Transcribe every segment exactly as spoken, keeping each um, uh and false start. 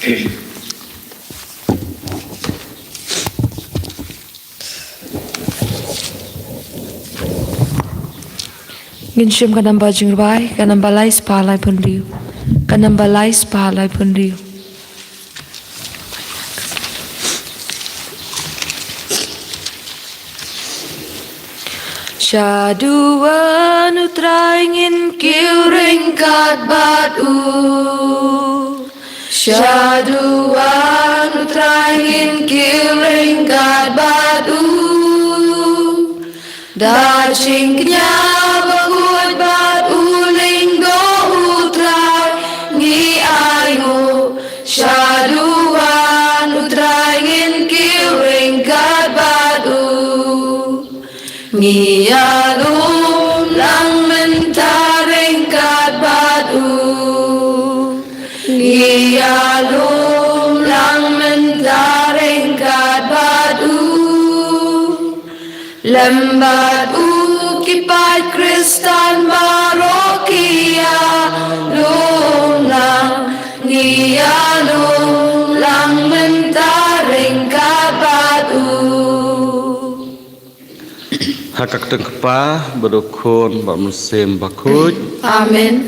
Ngin shim ka namba jingrwai, ka namba lai spah laiphew hynriew. Ka namba lai spah laiphew hynriew. Sha duwan u Trai ngin kiew ryngkat bad u. Sha duwan u Trai ngin kiew ryngkat bad u. Da jingkñia bakhuid bad u lyngdoh u Trai ngi ainguh. Sha duwan u Trai ngin kiew ryngkat bad u. Ngi ïalum lang mynta ryngkat bad u. Ngi ïalum lang mynta ryngkat bad u. Lem bad u ki paid Khristan baroh ki ïalum lang. Ngi ïalum lang mynta ryngkat bad u. Ha ka kyrteng u Kpa, bad u Khun, bad u Mynsiem Bakhuid. Amen.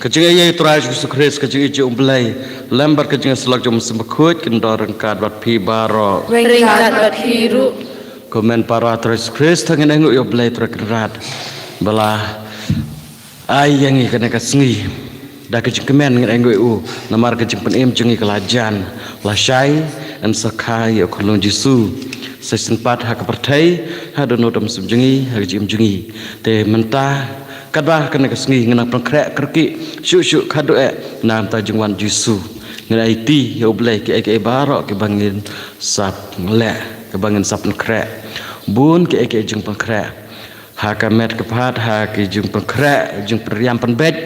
Ka jingïeit jong u Trai Jisu Khrist, ka jingïeit jong u Blei, lem bad ka jingïasyllok jong u Mynsiem Bakhuid, kin don ryngkat bad phi baroh. Ryngkat bad phi ruh. Ko hynmen para u Trai Jisu Khrist, ngin ainguh ïa u Blei Trai Kynrad ba la ai ïa ngi kane ka sngi. Da ka jingkmen ngin ainguh ïa u, namar ka jingpynim jong ngi ka la jan, la shai, yn sa kha ïa u Khunlung Jisu. Sa shisien pat ha ka pyrthei, ha dohnud mynsiem jong ngi, ha ka jingim jong ngi. Te mynta, katba kane ka sngi ngin nang pynkhreh kyrkieh shuh shuh khadduh eh na ka bynta jingwan Jisu. Ngin aiti ïa u Blei kiei kiei baroh kiba ngin sa leh, kiba ngin sa pynkhreh. Bun kiei kiei jingpynkhreh. Ha ka met ka phad, ha ki jingpynkhreh, jingpynriam pynbeit.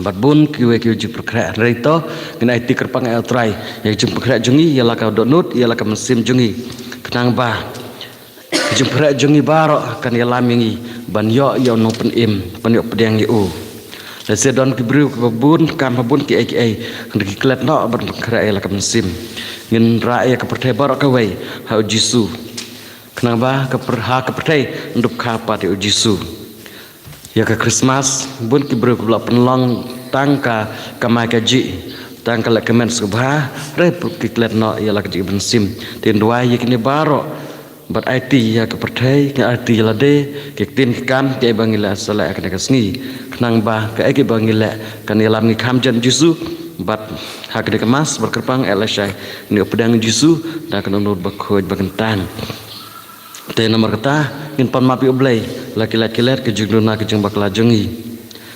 Bad bun kiwei kiwei jingpynkhreh. Hynrei to, ngin aiti kyrpang ïa u Trai ïa ki jingpynkhreh jong ngi, ïa la ka dohnud, ïa la ka mynsiem jong ngi. Khnang ba ki jingpynkhreh jong ngi baroh kan ïalam ïa ngi ban ïoh ïa u nongpynim, ban ïoh pdiang ïa u. Lehse don ki briew kiba bun kam ha bun kiei kiei, hynrei ki klet noh ban pynkhreh ïa la ka mynsiem. Ngin rah ïa ka pyrthei baroh kawei ha u Jisu. Khnang ba ka pyrthei, ha ka pyrthei yn dup kha pat ïa u Jisu. Ïa ka Christmas, bun ki briew kiba la pynlong tang ka kamai kajih, tang ka leh kmen sngewbha, hynrei ki klet noh ïa la ka jingim mynsiem. Te ngin duwai ïa kine baroh, bad aiti ïa ka pyrthei, ngin aiti ïa lade, ki ktien ki kam, kiei ba ngi leh sa leh ha kane ka sngi. Khnang ba kaei kaba ngi leh kan ïalam ngi kham jan Jisu, bad ha kane ka Mass, bad kyrpang eh lashai, ngin ïoh pdiang Jisu, da ka dohnud bakhuid ba kyntang. Te namar kata, ngin pan map ïa u Blei, la ki lait ki let, ki jingduna, ki jingbakla jong ngi.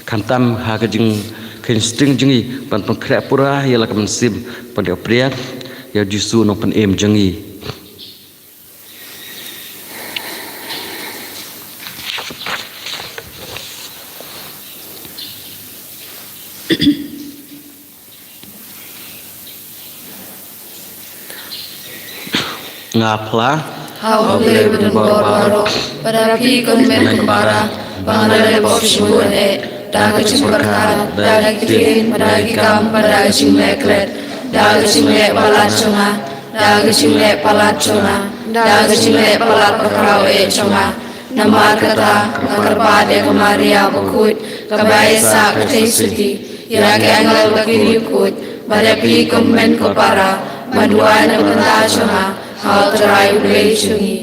Khamtam ha ka jingkheiñ sting jong ngi, ban pynkhreh pura ïa la ka mynsiem, ban ïoh pdiang ïa u Jisu nongpynim jong ngi. Nga phla ha U Blei ba don bor baroh, bad ha phi ko hynmen ko para, ba nga la leh pop shibun eh, da ka jingpyrkhat, da ki ktien, bad da ki kam, bad da ka jingleh klet, da ka jingleh palat jong nga, da ka jingleh palat jong nga, da ka jingleh palat bakhraw eh jong nga. Namar kata, nga kyrpad ïa ka Maria bakhuid, kaba ïaisah ka jingsuti, ïa ki angel bad ki riewkhuid, bad ïa phi ko hynmen ko para, ban duwai na ka bynta jong nga ha U Trai U Blei jong ngi.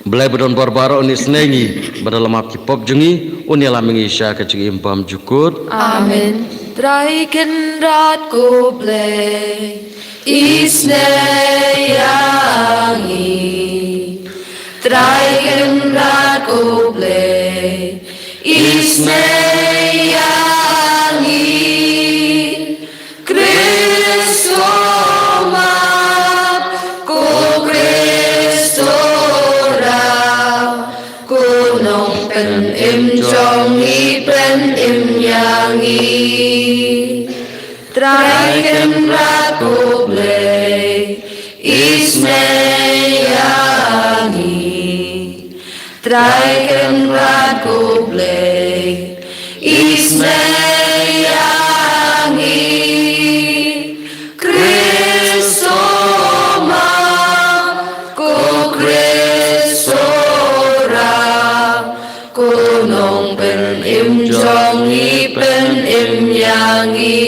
Blei ba don bor baroh un isynei ïa ngi, bad da la map ki pop jong ngi, un ïalam ïa ngi sha ka jingim bymjukut. Amen. Trai Kynrad ko Blei, isynei ïa ngi. Trai Kynrad ko Blei, isynei ïa ngi. Khrist to map, ko Khrist to rah, ko nongpynim jong ngi pynim ïa ngi. Trai Kynrad ko Blei, isynei ïa ngi. Trai Kynrad ko Blei, isynei ïa ngi. im ïa ngi.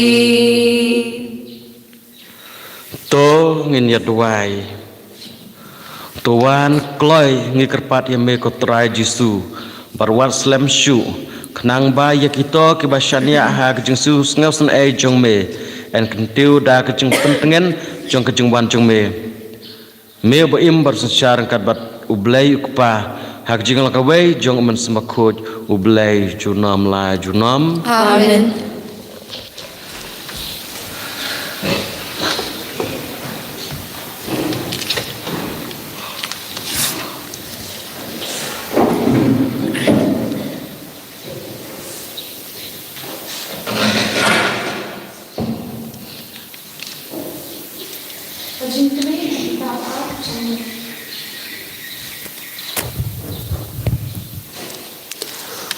To ngin ïa duwai. To wan kloi ngi kyrpad ïa me ko Trai Jisu, bad wat slem shuh, khnang ba ïa kito kiba shaniah ha ka jingsngew sngewsynei jong me, yn kyntiew da ka jingpyntngen jong ka jingwan jong me. Me uba im bad synshar ryngkat bad U Blei U Kpa, ha ka jinglong kawei jong U Mynsiem Bakhuid, U Blei junom la junom. Amen.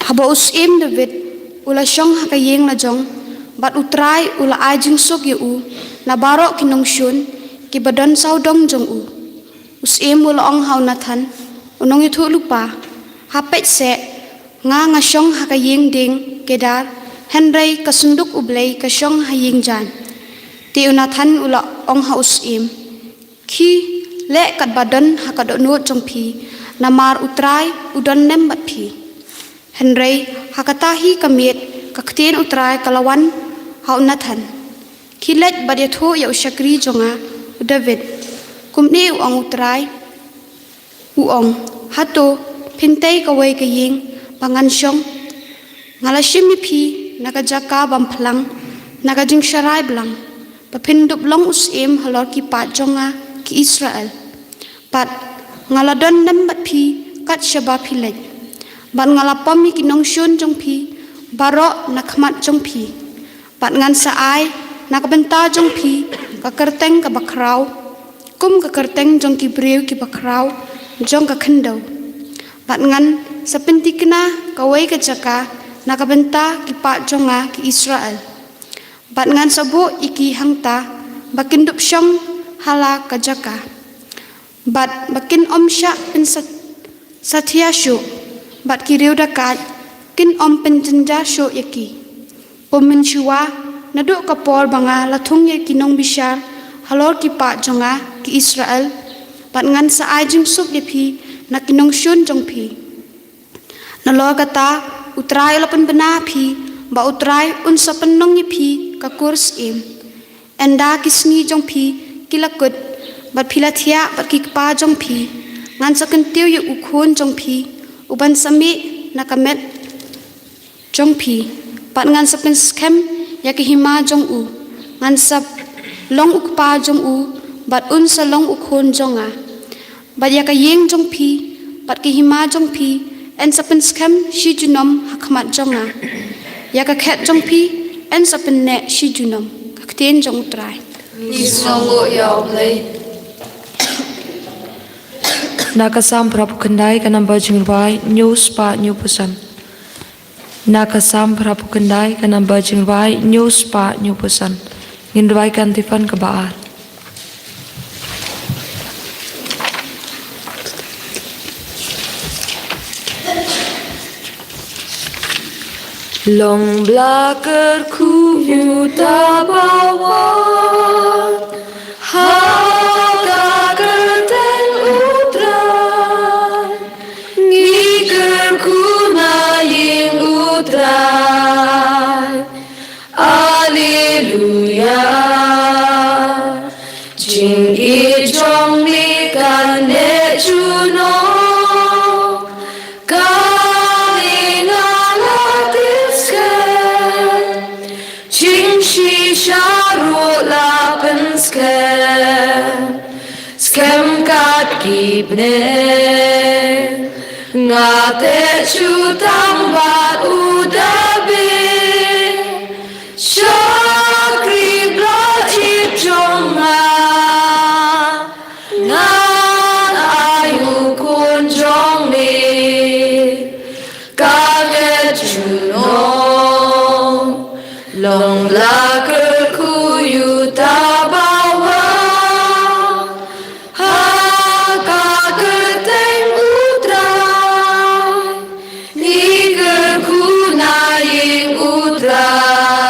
Haba u syiem David u la shong ha ka ïing la jong, bad U Trai u la ai jingsuk ïa u na baroh ki nongshun kiba don sawdong jong u, u syiem u la ong ha u Nathan, u nongïathuhlypa, ha peit seh, nga nga shong ha ka ïing dieng kedar, hynrei ka synduk U Blei ka shong ha ïing jaiñ. Te u Nathan u la ong ha u syiem, khie leh katba don ha ka dohnud jong phi, namar U Trai u don lem bad phi. Hynrei ha kata hi ka miet ka ktien U Trai ka la wan ha u Nathan, khie leit bad ïathuh ïa u shakri jong nga u David, kumne u ong U Trai. U ong, hato phin tei kawei ka ïing ba ngan shong? Nga la shim ïa phi na ka jaka bymphlang, na ka jingsharai blang, ba phin dup long u syiem halor ki paid jong nga ki Israel. Bad nga la don lem bad phi kat shaba phi leit. Bad nga la pom ïa ki nongshun jong phi baroh na khmat jong phi. Bad ngan sa ai na ka bynta jong phi ka kyrteng kaba khraw, kum ka kyrteng jong ki briew kiba khraw jong ka khyndew. Bad ngan sa pynthikna kawei ka jaka na ka bynta ki paid jong nga ki Israel. Bad ngan sa buh ïa ki hangta ba kin dup shong ha la ka jaka, bad ba kin ym shah pynsatia shuh, bad ki riew dakaid kin ym pynjynjar shuh ïa ki. Pynmynshuwa, naduh ka por ba nga la thung ïa ki nongbishar halor ki paid jong nga ki Israel, bad ngan sa ai jingsuk ïa phi na ki nongshun jong phi. Nalor kata, U Trai u la pynbna ïa phi, ba U Trai un sa pynlong ïa phi ka kur syiem. Ynda ki sngi jong phi ki la kut, bad phi la thiah bad ki kpa jong phi, ngan sa kyntiew ïa u khun jong phi uban sa mih na ka met jong phi, bad ngan sa pynskhem ïa ka hima jong u. Ngan sa long U Kpa jong u, bad un sa long u khun jong nga. Bad ïa ka ïing jong phi bad ka hima jong phi yn sa pynskhem shi junom ha khmat jong nga. Ïa ka khet jong phi yn sa pynneh shi junom. Ka ktien jong U Trai. Ngi sngewnguh ïa U Blei. Na ka Salm phra phew khyndai, ka number jingrwai hynñiew spah hynñiew phew san. Na ka Salm phra phew khyndai, ka number jingrwai hynñiew spah hynñiew phew san. Ngin rwai ka antiphon kaba ar. Long bla kyrkhu ïa uta uba wan ha ka kyrteng U Trai. Ngi kyrkhu na ïing U Trai. Alleluia. Jingïeit jong me kan neh junom. Kane nga la tip skhem. Jingshisha ruh la pynskhem. Skhem kat ki bneng. Nga teh jutang bad u Dabid. Shakri Blei jong nga. Ngan ai u khun jong me. Ka kyrteng junom. Long bla kyrkhu ïa uta uba wan ha ka kyrteng U Trai. Ngi kyrkhu na ïing U Trai.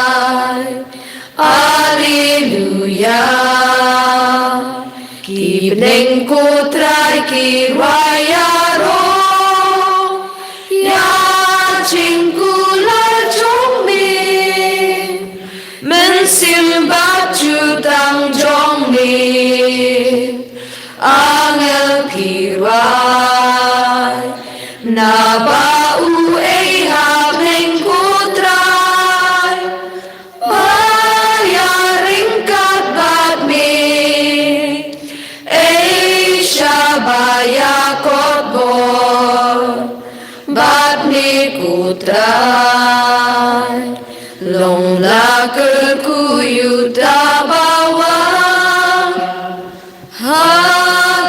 Ïaroh ïa jingkular jong me, mynsiem bad jutang jong me, angel phi rwai. Naba u ei ha bneng, ko Trai, ba ïaryngkat bad me, ei sha ba ïakotbor bad me, ko Trai. Long la kyrkhu ïa uta ba wang ha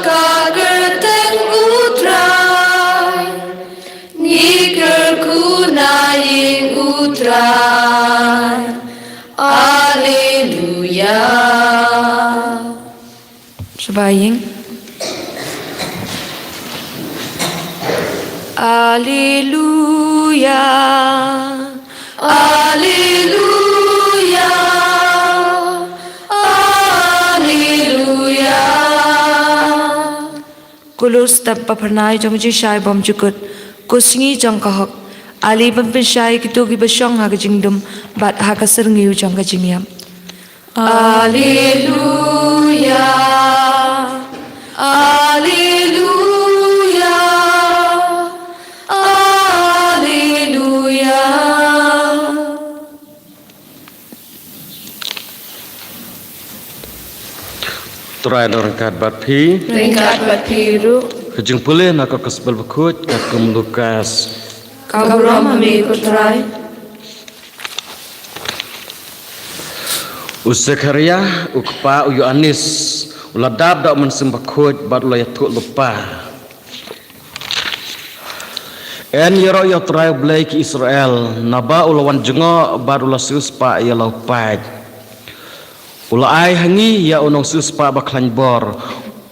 ka kyrteng u Trai. Ngi kyrkhu na ïing u Trai. Alleluia. Sngewbha ïing. Alleluia. Alleluia. Alleluia. Ko Lur step ba phyrnai jong ka jingshai bymjukut, ko Sngi jong ka hok, ale ban pynshai ïa kito kiba shong ha ka jingdum bad ha ka syrngiew jong ka jingïap. Alleluia. Alleluia. Alleluia. Trai nang ryngkat bad phi. Ryngkat bad phi ruh. Ka jingpule na ka Gospel Bakhuid katkum u Lukas. Ka burom ha me ko Trai. U Sekharia, u kpa u Ïoannis, u la dap da u Mynsiem Bakhuid bad u la ïathuhlypa. Yn ïaroh ïa u Trai U Blei ki Israel, naba u la wan jngoh bad u la siewspah ïa la u paid. U la ai ha ngi ïa u nongsiewspah ba khlaiñ bor,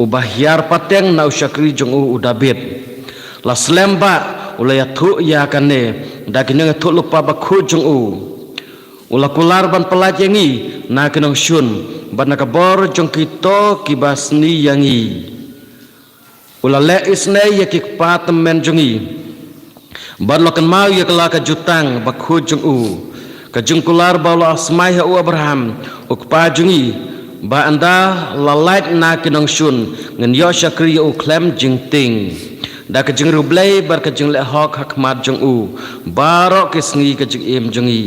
uba hiar pateng na u shakri jong u, u Dabid. La slem bha u la ïathuh ïa kane da ki nongïathuhlypa bakhuid jong u. U la kular ban pyllait ïa ngi na ki nongshun bad na ka bor jong kito kiba sni ïa ngi. U la leh isynei ïa ki kpa tymmen jong ngi bad la kynmaw ïa ka la ka jutang bakhuid jong u, ka jingkular ba u la smai ha u Abraham u kpa jong ngi, ba ynda la lait na ki nongshun ngin ïoh shakri ïa u khlem jingtieng. Da ka jingriewblei bad ka jingleh hok ha khmat jong u, baroh ki sngi ka jingim jong ngi.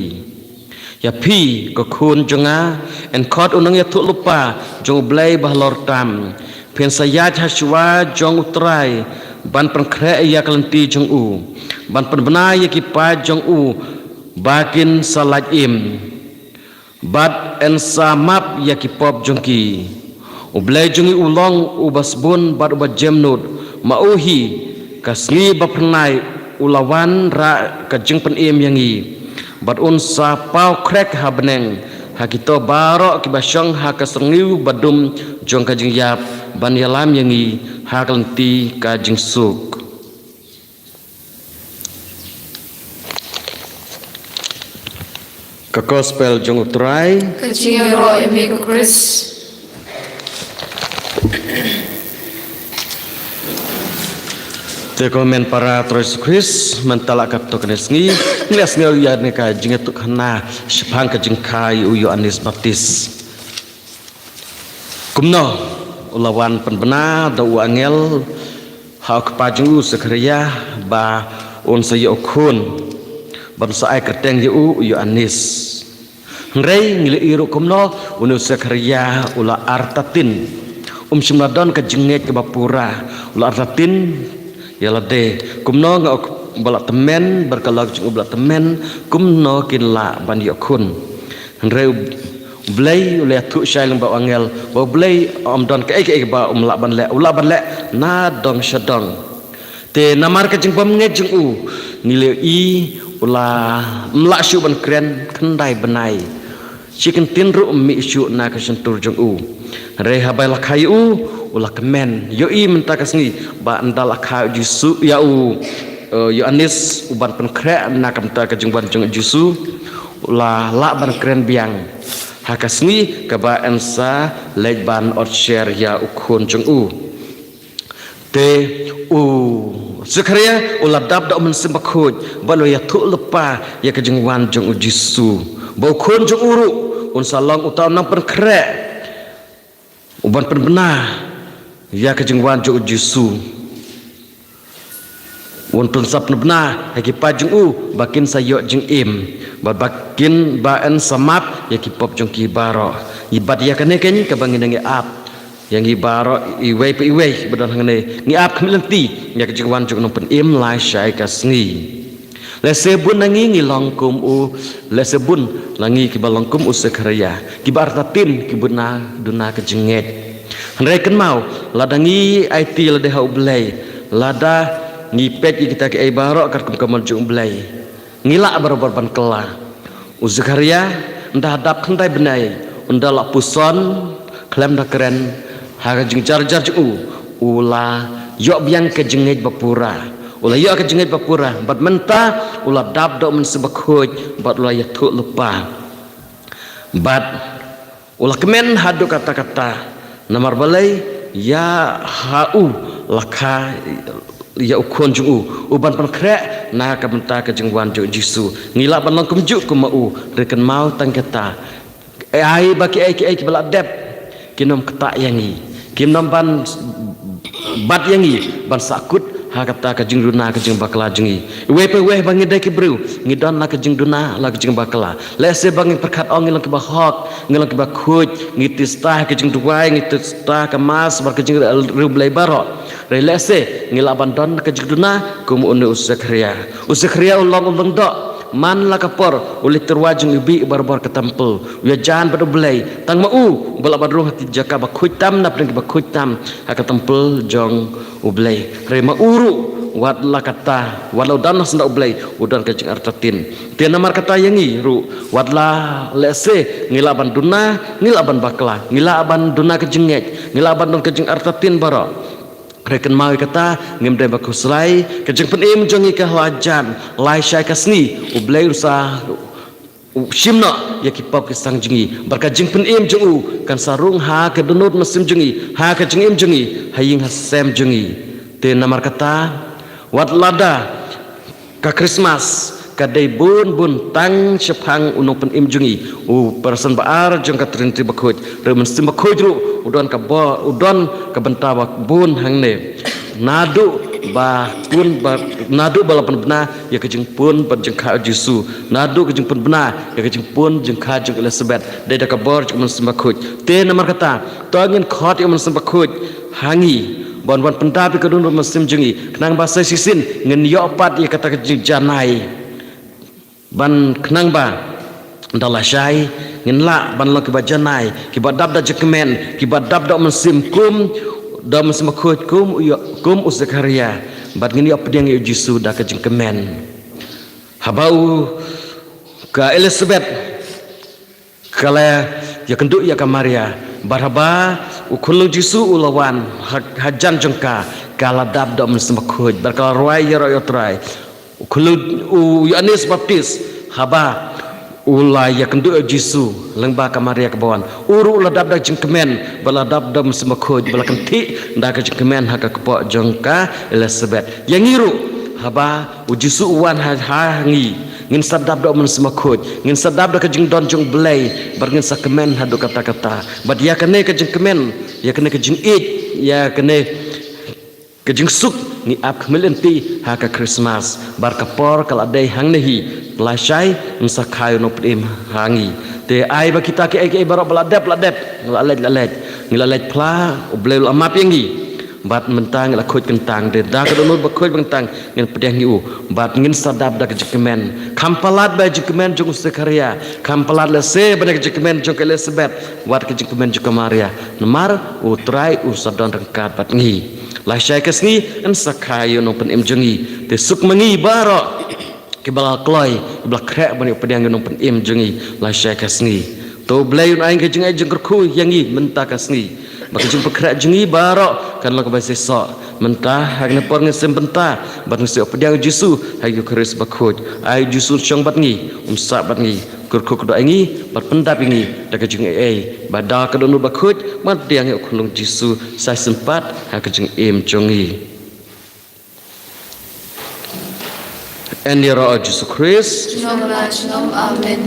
Ïa phi ko khun jong nga, yn khot u nongïathuhlypa jong U Blei ba halor tam. Phin sa ïaid ha shuwa jong U Trai ban pynkhreh ïa ka lynti jong u, ban pynbna ïa ki paid jong u ba kin sa lait im, bad yn sa map ïa ki pop jong ki. U Blei jong ngi u long uba sbun bad uba jemnud. Ma u hi, ka sngi ba phyrnai u la wanrah ka jingpynim ïa ngi, bad un sa paw khrek ha bneng ha kito baroh kiba shong ha ka syrngiew ba dum jong ka jingïap, ban ïalam ïa ngi ha ka lynti ka jingsuk. Ka Gospel jong U Trai. Ka jingïaroh ïa me ko Khrist. Te ko hynmen para Trai Jisu Khrist, mynta la katto katne sngi ngi la sngew ïa kane ka jingïathuhkhana shaphang ka jingkha ïa u Ïoannis Baptis. Kumno u la wan pynbna da u angel ha u kpa jong u Sekharia ba un sa ïoh u khun, ban sa ai kyrteng ïa u u Ïoannis. Hynrei ngi la ïohi ruh kumno une u Sekharia u la artatien, um shym la don ka jingngeit kaba pura, u la artatien ïa lade. Kumno nga u ba la tymmen, bad ka lok jong u ba la tymmen, kumno kin lah ban ïoh khun. Hynrei U Blei u la ïathuh shai lyngba u angel ba U Blei um don kaei kaei ba um lah ban leh, u lah ban leh na dong sha dong. Te namar ka jingbymngeit jong u, ngi la ïohi u la, um lah shuh ban kren khyndai bnai. Shi kyntien ruh um mih shuh na ka shyntur jong u. Hynrei haba la kha ïa u, u la kmen. Ïohi mynta ka sngi ba ynda la kha ïa u Jisu, ïa u, eh, Ïoannis, u ban pynkhreh na ka bynta ka jingwan jong u Jisu, u la lah ban kren biang ha ka sngi kaba yn sa leit ban otsher ïa u khun jong u. Te u Zakaria u la dap da u Mynsiem Bakhuid bad u la ïathuh lypa ïa ka jingwan jong u Jisu, ba u khun jong u ruh un sa long uta u nongpynkhreh uban pynbna ïa ka jingwan jong u Jisu. Un pynsa pynbna ha ki paid jong u ba kin sa ïoh jingim bad ba kin, ba yn sa map ïa ki pop jong ki baroh. Bad ïa kane keiñ kaba ngi dang ïa ap ïa ngi baroh, iwei pa iwei ba don hangne, ngi ap khmih lynti ïa ka jingwan jong u Nongpynim lai shai ka sngi. Lehse bun na ngi ngi long kum u, lehse bun na ngi kiba long kum u Zakaria, kiba artatien, kiba duna, duna ka jingngeit. Hynrei kynmaw, lada ngi aiti lade ha u Blei, lada ngi peit ïa kita kiei baroh katkum ka mon jong u Blei, ngi lah barabor ban kylla. U Zakaria, ynda dap khyndai bnai, ynda la puson khlem da kren, ha ka jingjar jar jong u, u la ïoh biang ka jingngeit ba pura. U la ïoh ka jingngeit ba pura bad mynta u la dap da u Mynsiem Bakhuid bad u la ïathuh lypa. Bad u la kmen haduh katta katta. Namar balei? Ïa ha u la kha ïa u khun jong u uban pynkhreh na ka bynta ka jingwan jong u Jisu. Ngi lah ban long kumjuh kum ma u, hynrei kynmaw tang kata, ai ba kiei kiei kiba la dep kin ym ktah ïa ngi, kin ym ban bat ïa ngi ban sahkut ha kata ka jingduna ka jingbakla jong ngi. Iwei pa iwei ba ngi dei ki briew, ngi don la ka jingduna la ka jingbakla. Lehse ba ngi pyrkhat ong ngi long kiba hok, ngi long kiba khuid, ngi tista ha ka jingduwai, ngi tista ka Mass bad ka jingriewblei baroh. Hynrei lehse ngi lah ban don ka jingduna kum une u Zakaria. U Zakaria u long u lyngdoh, man la ka por u leit tyrwa jong u bih barabor ka templ, u ïajan bad u Blei. Tang ma u ba lah ban rung ha ki jaka ba khuid tam, na pdeng kiba khuid tam ha ka templ jong u Blei. Hynrei ma u ruh, wat la kata, wat la u don ha sandok u Blei, u don ka jingartatien. Te namar kata ïa ngi ruh, wat la lehse ngi lah ban duna, ngi lah ban bakla, ngi lah ban duna ka jingngeit, ngi lah ban don ka jingartatien baroh. Hynrei kynmaw ïa kata, ngim dei ba khuslai, ka jingpynim jong ngi ka la jan lai shai ka sngi, u Blei un sa shim noh ïa ki pop ki sang jong ngi. Bad ka jingpynim jong u kan sa rung ha ka dohnud mynsiem jong ngi, ha ka jingim jong ngi, ha ïing ha sem jong ngi. Te namar kata, wat lada ka Krismas ka dei bun bun tang shaphang u Nongpynim jong ngi, u Person ba ar jong ka Trinity Bakhuid, hynrei u Mynsiem Bakhuid ruh u don ka bo-, u don ka bynta ba bun hangne. Naduh ba pun ba, naduh ba la pynbna ïa ka jingpun bad jingkha u Jisu, naduh ka jingpynbna ïa ka jingpun jingkha jong Elizabeth, dei da ka bor jong u Mynsiem Bakhuid. Te namar kata, to ngin khot ïa u Mynsiem Bakhuid ha ngi ban wan pyndap ïa ka dohnud mynsiem jong ngi, khnang ba sa shisien ngin ïoh pat ïa kata ka jingjanai. Ban khnang ba ynda la shai ngin lah ban long kiba janai, kiba dap da jingkmen, kiba dap da u Mynsiem kum, da u Mynsiem Bakhuid kum u, kum u Zakaria. Bad ngin ïoh pdiang ïa u Jisu da ka jingkmen. Haba u, ka Elizabeth ka la ïakynduh ïa ka Maria, bad haba u khunlung Jisu u la wan ha, hajan jong ka, ka la dap da u Mynsiem Bakhuid bad ka la rwai ïaroh ïa u Trai. U khunlung u Ïoannis Baptis, haba u la ïakynduh ïa u Jisu lyngba ka Maria kaba wan, u ruh u la dap da jingkmen bad la dap da u Mynsiem Bakhuid bad la kynthih da ka jingkmen ha ka kpoh jong ka Elizabeth. Ïa ngi ruh, haba u Jisu u wan ha, ha ngi, ngin sa dap da u Mynsiem Bakhuid, ngin sa dap da ka jingdon jong u Blei, bad ngin sa kmen haduh katta katta. Bad ïa kane ka jingkmen, ïa kane ka jingïeit, ïa kane ka jingsuk ngi ap khmih lynti ha ka Krismas. Bad ka por ka la dei hangne hi, lashai yn sa kha ïa u Nongpynim ha ngi. Te ai ba kita kiei kiei baroh ba la dep, la dep, la leit, la leit, ngi la leit phla, u Blei u la map ïa ngi. Bad mynta ngi la khuid kyntang, te da ka dohnud bakhuid kyntang ngin pdiang ïa u. Bad ngin sa dap da ka jingkmen, kham palat ba jingkmen jong u Zakaria, kham palat lehse ba ka jingkmen jong ka Elizabeth, wat ka jingkmen jong ka Maria. Namar u Trai u sa don ryngkat bad ngi. Lashai ka sngi yn sa kha ïa u Nongpynim jong ngi. Te suk ma ngi baroh kiba la kloi, kiba la khreh ban ïoh pdiang ïa u Nongpynim jong ngi lashai ka sngi. To u Blei un ai ka jingaiei jingkyrkhu ïa ngi mynta ka sngi. Ba ka jingpynkhreh jong ngi baroh kan long kaba seisoh. Mynta ha kane por ngin sa bynta bad ngin sa ïoh pdiang ïa u Jisu ha ka Eukharist bakhuid. Ai u Jisu un shong bad ngi, un sah bad ngi, kyrkhu kyrdoh ïa ngi bad pyndap ïa ngi da ka jingaiei, bad da ka dohnud bakhuid ban pdiang ïa u khunlung Jisu sa shisien pat ha ka jingim jong ngi. Yn ïaroh Jisu Khrist. Junom la junom. Amen.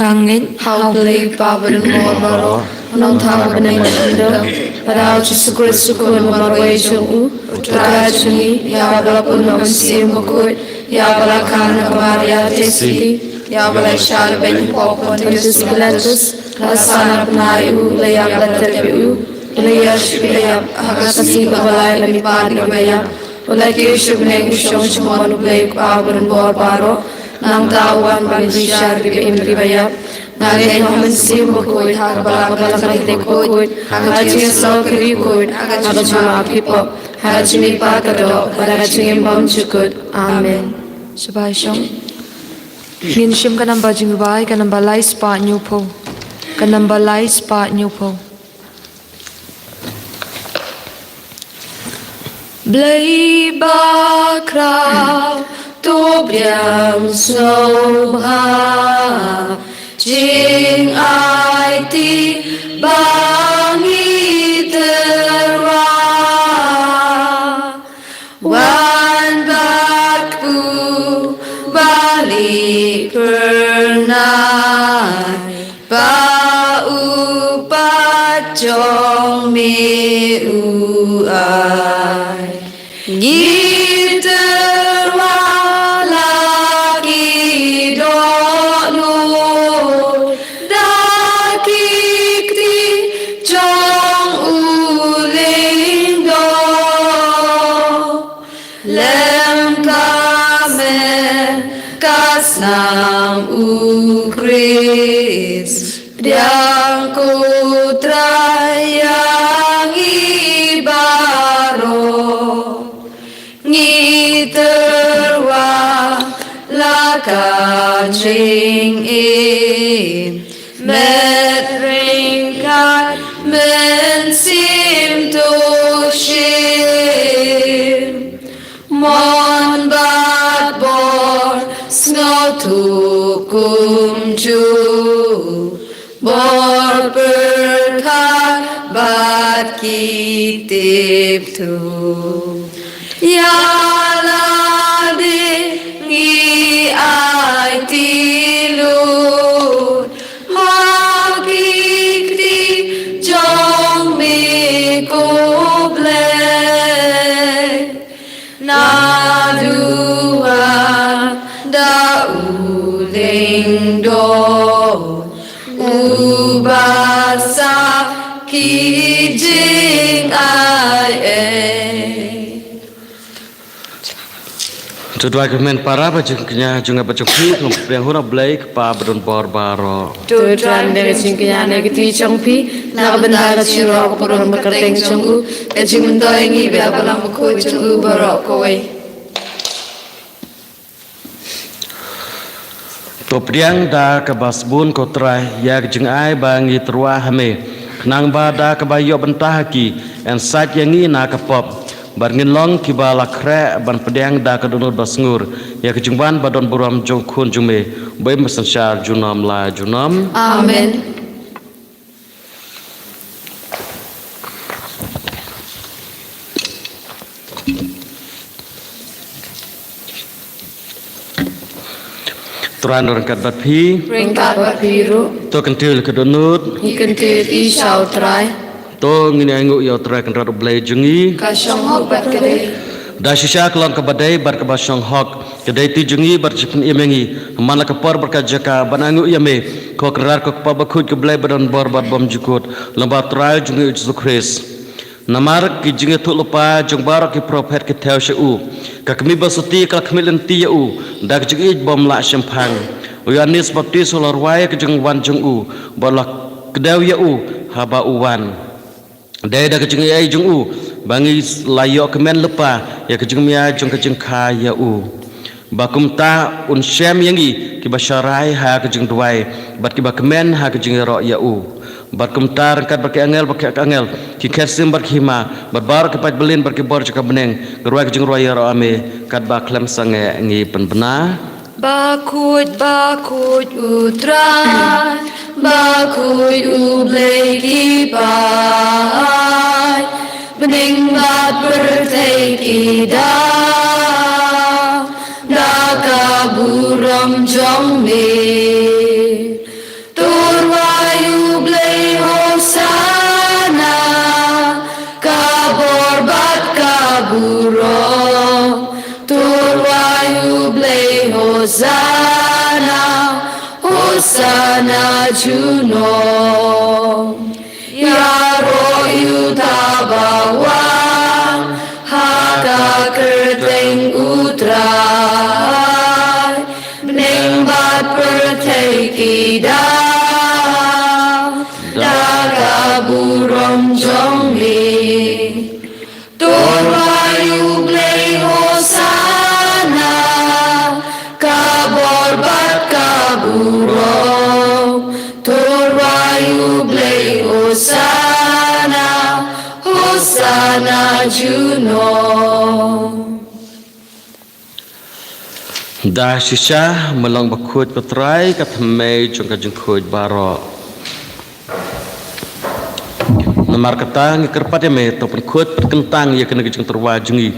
Nga ngeit ha U Blei Kpa badonbor baroh, U Nongthaw bneng bad u khyndai, bad ha U Jisu Khrist U Khun ba marwei jong u, U Trai jong ngi, ïa kaba la pun na U Mynsiem Bakhuid, ïa kaba la kha na ka Maria Theisotti, ïa kaba la shah da beiñ hapoh Pontius Pilatus, la sahnarphna ïa u, la ïap, la tep ïa u, la ïasyllok, la ïap, ha ka sngi kaba lai la mihpat na kiba ïap, u la kiew sha bneng, u shong sha mon U Blei Kpa badonbor baroh. Nangta u wan ban bishar ïa kiba im, ïa kiba ïap. Nga ngeit ha U Mynsiem Bakhuid, ha ka Balang Katholik bakhuid, ha ka jingïasyllok kyrkhu, ha ka jingmap ki pop, ha ka jingmihpat ka doh, bad ha ka jingim bymjukut. Amen. Sngewbha shong. Ngin shim ka namba jingrwai, ka namba lai spah hynñiewphew. Ka namba lai spah hynñiewphew. Blei bakhraw, to pdiang sngewbha, jingaiti ba ngi tyrwa. Wan bad u Blei phyrnai, ba u pat jong me u ai. Ngi tyrwa la ki dohnud da ki kti jong u lyngdoh. Lem ka met ka snam U Khrist, pdiang ko Trai ïa ngi baroh. Ngi tyrwa la ka jingim, met ryngkat mynsiem to shim. Mon bad bor sngewthuh kumjuh, bor pyrkhat bad ki tip thuh. Ïa lade ngi aiti lut ha ki kti jong me ko Blei. Naduh da u lyngdoh, uba sah ki jingai ei. To duwai kmen para, ba jingkñia jong nga bad jong phi, ngam pdiang hura Blei Kpa badonbor baroh. To trai, da ka jingkñia ne ka kti jong phi, na ka bynta ka jingïaroh ka burom ka kyrteng jong u, ka jingmyntoi ngi bad ka Balang Bakhuid jong u baroh kawei. To pdiang da kaba sbun ko Trai ïa ka jingai ba ngi tyrwa ha me, khnang ba da kaba ïoh bynta ha ki, yn sait ïa ngi na ka pop. Bad ngin long kiba la khreh ban pdiang da ka dohnud ba sngur ïa ka jingwan ba don burom jong u Khun jong me, ba im ba synshar junom la junom. Amen. Trai un ryngkat bad phi. Ryngkat bad phi ruh. To kyntiew ïa ka dohnud. Ngi kyntiew ïa phi sha u Trai. To ngin ïa ainguh ïa U Trai Kynrad U Blei jong ngi. Ka shong hok bad ka dei. Da shisha ka long kaba dei bad kaba shong hok. Ka dei ti jong ngi bad ka jingpynim ïa ngi. Ha man la ka por bad ka jaka ban ainguh ïa me, ko Kynrad ko Kpa Bakhuid, ko Blei ba don bor bad bymjukut, lyngba U Trai jong ngi U Jisu Khrist. Namar ki jingïathuhlypa jong baroh ki prophet ki thew sha u. Ka kmie ba sotti ka la khmih lynti ïa u da ka jingïeit bym lah shemphang. U Ïoannis Baptist u la rwai ïa ka jingwan jong u bad u la kdew ïa u haba u wan. Dei da ka jingaiei jong u ba ngi la ïoh kmen lypa ïa ka jingmia jong ka jingkha ïa u, ba kumta un shem ïa ngi kiba sharai ha ka jingduwai bad kiba kmen ha ka jingïaroh ïa u. Bad kumta ryngkat bad ki angel bad ki angel, ki khet sim bad ki hima, bad baroh ki paidbah bad ki bor jong ka bneng, ki rwai ka jingrwai ïaroh ïa me. Katba khlem sangeh ngi pynbna: Bakhuid, bakhuid U Trai, bakhuid U Blei ki paid, bneng bad pyrthei ki daw da ka burom jong me. To rwai U Blei Hosana, ka bor bad ka burom. To rwai U Blei Hosana, Hosana junom. Ïaroh ïa uta ba wan ha ka kyrteng U Trai, bneng bad pyrthei ki daw da ka burom jong me. To rwai U Blei Hosana, ka bor bad ka burom. To rwai U Blei Hosana, Hosana junom. Da shisha me long bakhuid ko Trai, ka thymmei jong ka jingkhuid baroh. Namar kata ngi kyrpad ïa me, to pynkhuid pynkyntang ïa kane ka jingtyrwa jong ngi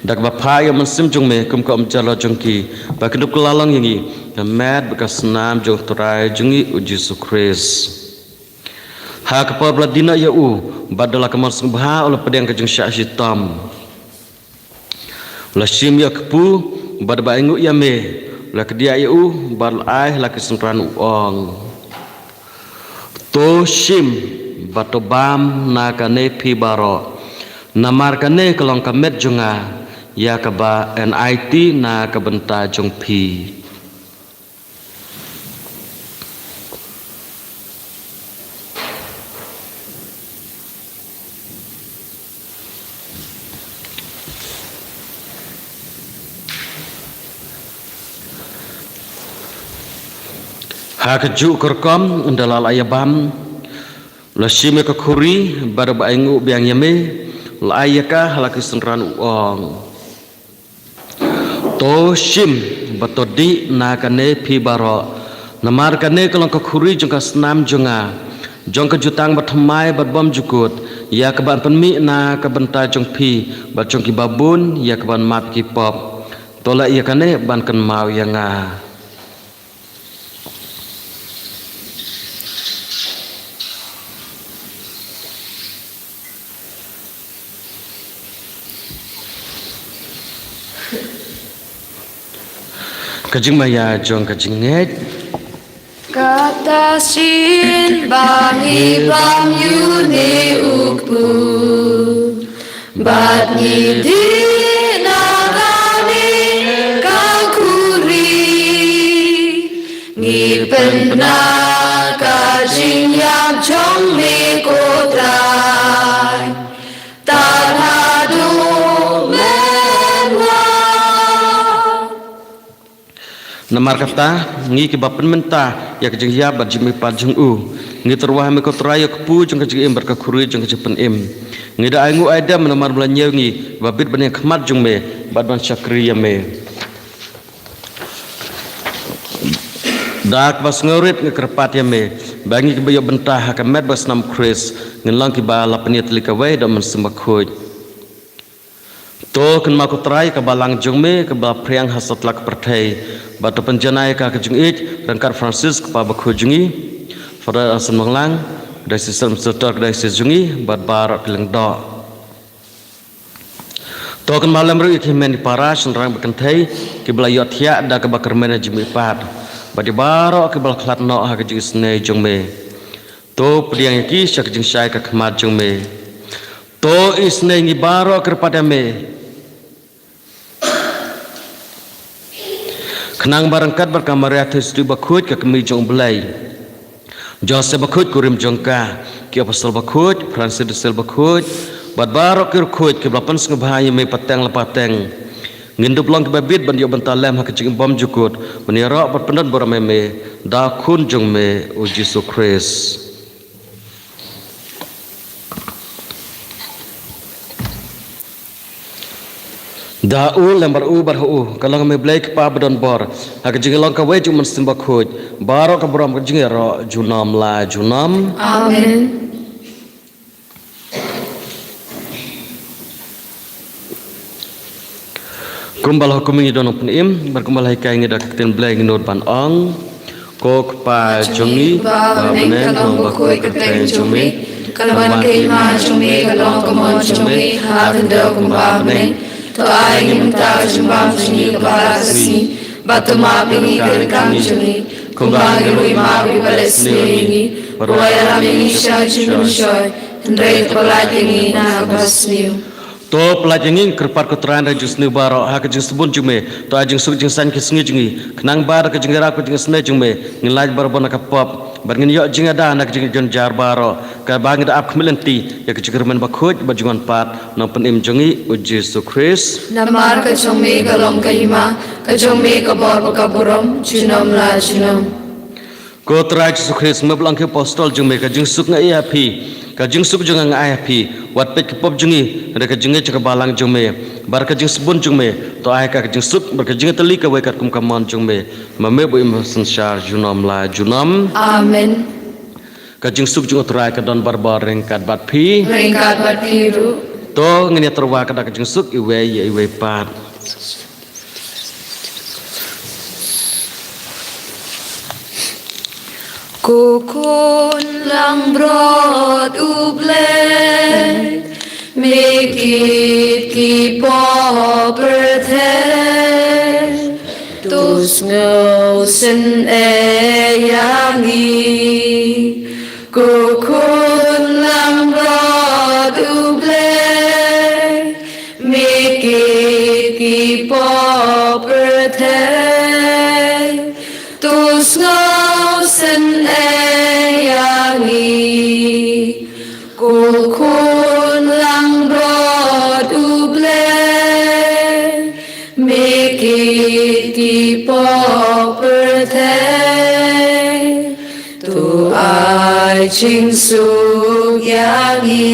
da kaba phah ïa u Mynsiem jong me kum ka umjylliew jong ki, ba kin dup kylla long ïa ngi ka met bad ka snam jong U Trai jong ngi U Jisu Khrist. Ha ka por ba la die noh ïa u bad da la ka mon sngewbha u la pdiang ka jingshah shitom. U la shim ïa u kpu bad ba ainguh ïa me, u la kdiah ïa u bad u la ai ha la ki synran, u ong: To shim bad to bam na kane phi baroh, namar kane ka long ka met jong nga, ïa kaba yn aiti na ka bynta jong phi. Ha kajuh ka rukom, ynda la la ïa bam, u la shim ïa ka khuri bad ba ainguh biang ïa me, u la ai ïa ka ha la ki synran, u ong: To shim bad to dih na kane phi baroh, namar kane ka long ka khuri jong ka snam jong nga, jong ka jutang bathymmai bad bymjukut, ïa kaban pynmih na ka bynta jong phi bad jong kiba bun, ïa kaban map ki pop. To leh ïa kane ban kynmaw ïa nga. Ka jingmaïa jong ka jingngeit. Kata shisien ba ngi bam ïa une u kpu bad ngi dih na kane ka khuri, ngi pynbna ka jingïap jong me ko Trai, tad haduh men wan. Namar kata, ngi kiba pynmynta ïa ka jingïap bad jingmihpat jong u, ngi tyrwa ha me ko Trai ïa u kpu jong ka jingim bad ka khuri jong ka jingpynim. Ngi da ainguh aidem namar ba la ñiew ngi ba bit ban ïeng khmat jong me bad ban shakri ïa me. Da kaba sngewrit ngi kyrpad ïa me ba ngi kiba ïoh bynta ha ka met bad snam Khrist, ngin long kiba la pynïatylli kawei da u Mynsiem Bakhuid. To kynmaw ko Trai ka balang jong me kaba phriang ha satlak pyrthei, bad to pynjanai ïa ka ka jingïeit ryngkat Francis Kpa Bakhuid jong ngi, Father Anselm Banglang, Diocese Administrator ka diocese jong ngi, bad baroh ki lyngdoh. To kynmaw lem ruh ïa ki hynmen ki para shynrang bad kynthei, kiba la ïohthiah da kaba kyrmen ha jingmihpat. Bad ïa baroh kiba la khlad noh ha ka jingisynei jong me. To pdiang ïa ki sha ka jingshai ka khmat jong me. To isynei ngi baroh kyrpad ïa me. Khnang ba ryngkat bad ka Maria Theisotti Bakhuid ka kmie jong U Blei, Joseph Bakhuid kurim jong ka, ki apostol bakhuid, Francis de Sales bakhuid, bad baroh ki riewkhuid kiba la pynsngewbha ïa me pateng la pateng, ngin dup long kiba bit ban ïoh bynta lem ha ka jingim bymjukut, ban ïaroh bad pyndonburom ïa me da u Khun jong me U Jisu Khrist. Da u, lem bad u, bad ha u, ka long ha me Blei Kpa badonbor, ha ka jingïalong kawei jong U Mynsiem Bakhuid, baroh ka burom ka jingïaroh junom la junom. Amen. Kumba la hukum ïa ngi da u nongpynim, bad kumba la hikai ïa ngi da ka ktien Blei, ngin nud ban ong: Ko Kpa jong ngi ba ha bneng, ka long bakhuid ka kyrteng jong me, ka la wan ka hima jong me, ka long ka mon jong me ha khyndew kumba ha bneng. To ai ïa ngi mynta ka jingbam jong ngi kaba ha ka sngi, bad to map ïa ngi ka ryngkang jong ngi, kumba ngi ruh ngi map ïa kiba leh sniew ïa ngi, bad ruh ai ïalam ïa ngi sha ka jingpynshoi, hynrei to pyllait ïa ngi na kaba sniew. To pyllait ïa ngi, ngi kyrpad ko Trai, na ka jingsniew baroh, ha ka jingsbun jong me, to ai jingsuk jingsaiñ ki sngi jong ngi, khnang ba da ka jingïarap ka jingisynei jong me, ngin lait barabor na ka pop, bad ngin ïoh jingïada na ka jingjynjar baroh, kaba ngi da ap khmih lynti ïa ka jingkyrmen bakhuid bad jingwan pat u nongpynim jong ngi U Jisu Khrist. Namar ka jong me ka long ka hima, ka jong me ka bor bad ka burom junom la junom. Ko Trai Jisu Khrist, me ba la ong ki apostol jong me, ka jingsuk nga ai ha phi, ka jingsuk jong nga nga ai ha phi. Wat peit ki pop jong ngi, hynrei ka jingngeit jong ka balang jong me, bad ka jingsbun jong me, to ai ka jingsuk bad ka jingtylli kawei katkum ka mon jong me, ma me ba im synshar junom la junom. Amen. Ka jingsuk jong U Trai ka don barabor ryngkat bad phi. Ryngkat bad phi ruh. To ngin ïatyrwa da ka jingsuk iwei ïa iwei pat. Ko Khun langbrot U Blei, me kit ki pop pyrthei, to sngewsynei ïa ngi. Ko Khun langbrot U Blei, me kit ki pop pyrthei, to sngewsynei ïa ngi. Ko Khun langbrot U Blei, me kit ki pop pyrthei, to ai jingsuk ïa ngi.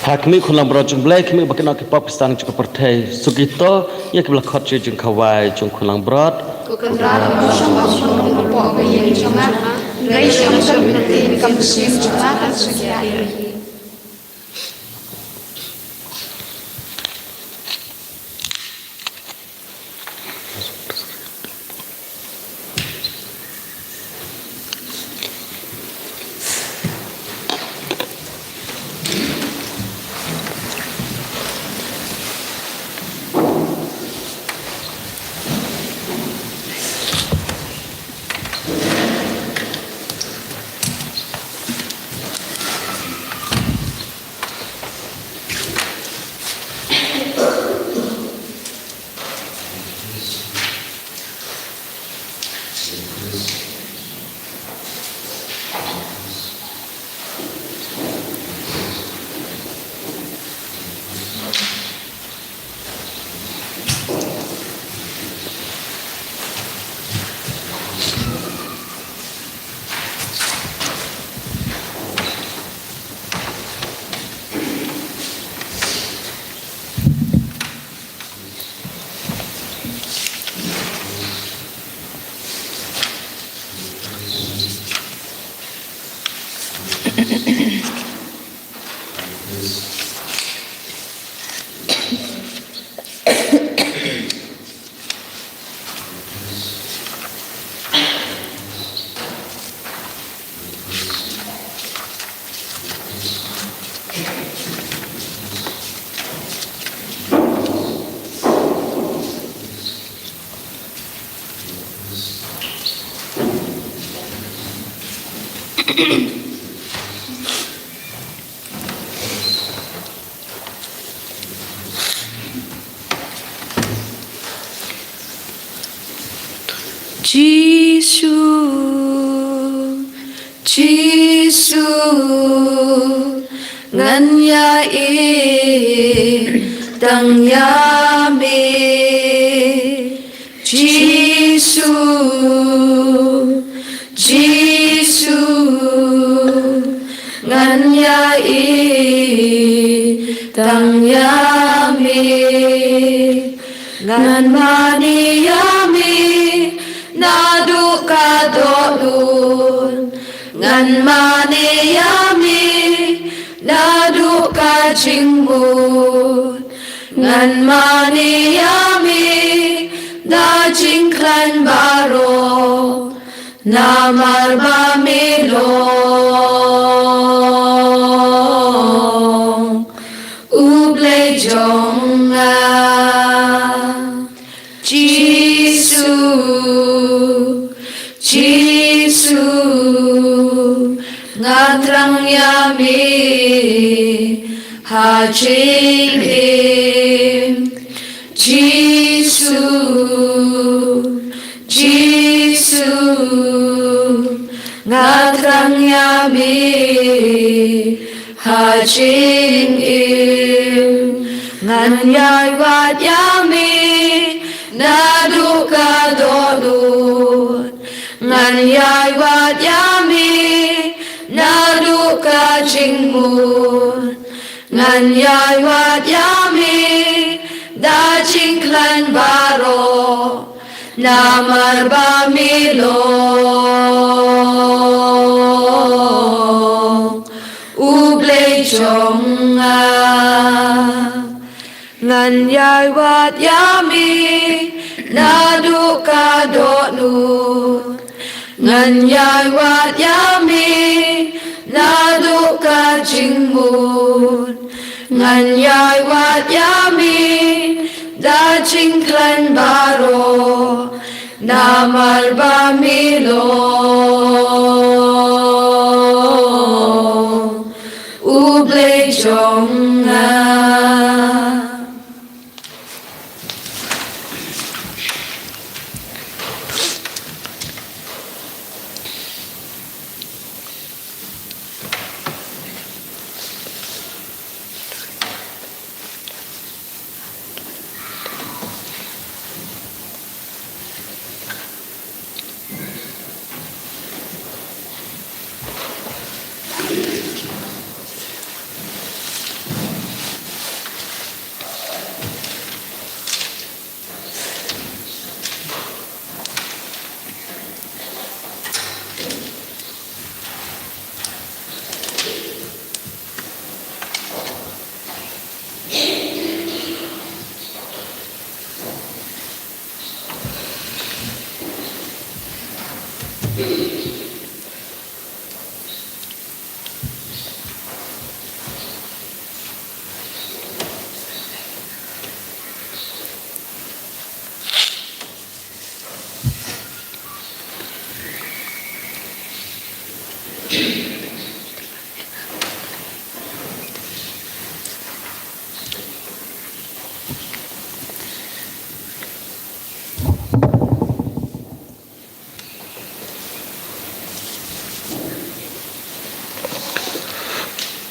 Ha khmih, Khun langbrot jong U Blei, khmih ba kin ïoh ki pop ki stan jong ka pyrthei. Suk ïa kito ïa kiba la khot sha ka jingkhawai jong U Khun langbrot. Ko Kynrad, ym shym ba kin ïoh ki pop ka ïing jong nga, hynrei shong sha ka ktien ka mynsiem jong nga kan suk ïa ngi. Jisu, Jisu, ngan ïa i tang ïa me. Jisu, Jisu, ngan ïa i tang ïa me. Ngan mane ïa me naduh ka dohnud. Ngan mane ïa me naduh ka jingmut. Ngan mane ïa me da jingkhlaiñ baroh. Namar ba me long U Blei jong nga. Jisu, Jisu, nga thrang ïa me ha jingim. Jisu, Jisu, nga thrang ïa me ha jingim. Ngan ïai wad ïa me naduh ka dohnud. Ngan ïai wad ïa me naduh ka jingmut. Ngan ïai wad ïa me da jingkhlaiñ baroh. Namar ba me long U Blei jong nga. Ngan ïai wad ïa me naduh ka dohnud. Ngan ïai wad ïa me naduh ka jingmut. Ngan ïai wad ïa me da jingkhlaiñ baroh. Namar ba me long U Blei jong nga.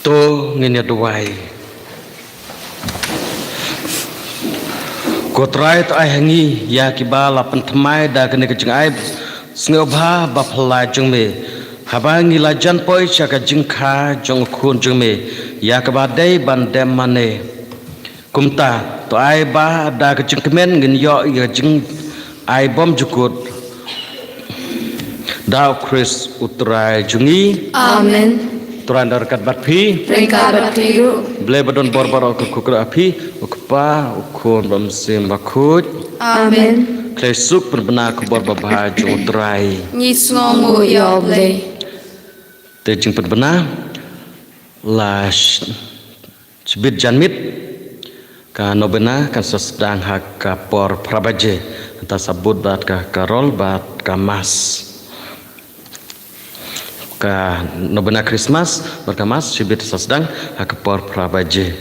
To ngin ïa duwai. Ko Trai, to ai ha ngi ïa kiba la pynthymmai da kane ka jingai sngewbha ba phylla jong me, haba ngi la jan poi sha ka jingkha jong u Khun jong me, ïa kaba dei ban dem mane. Kumta, to ai ba da ka jingkmen ngin ïoh ïa ka jingai bymjukut da u Khrist u Trai jong ngi. Amen. Trai un da ryngkat bad phi. Ryngkat bad phi ruh. Blei ba don bor baroh un kyrkhu ha phi, u Kpa, u Khun bad u Mynsiem Bakhuid. Amen. Khlei suk pynbna khubor babha jong u Trai. Ngi sngewnguh ïa u Blei. Te jingpynbna la sh- shibit janmiet, ka novena kan sa sdang ha ka por phra baje. Hangta sa bud bad ka karol bad ka mass. Ka nobena Christmas bad ka Mass shibit sa sdang ha ka por phra baje.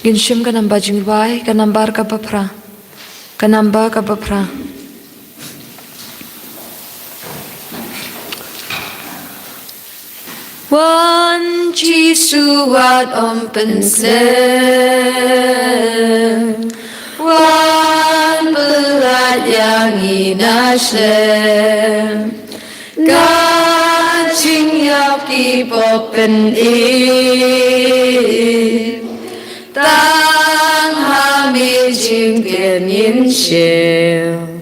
Ngin shim ka namba jingrwai, ka nambar kaba phra. Ka namba kaba phra. Wan Jisu wat ym pynslem. Wan pyllait ïa ngi na shlem. Ka jingïap ki pop pyni. Tang ha me jingkren ngin shim.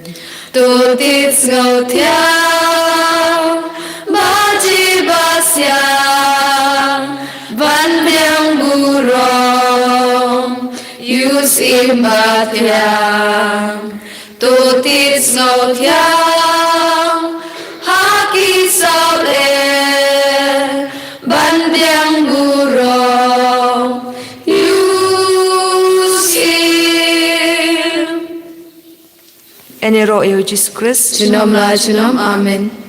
To tied sngewthiang ba ji ba siang ban biang burom. Ïoh sim ba thiang. To tied sngewthiang ha ki sawle ban biang burom. Ïoh sim. Ïaroh ïa u Jisu Khrist. Junom la junom. Amen.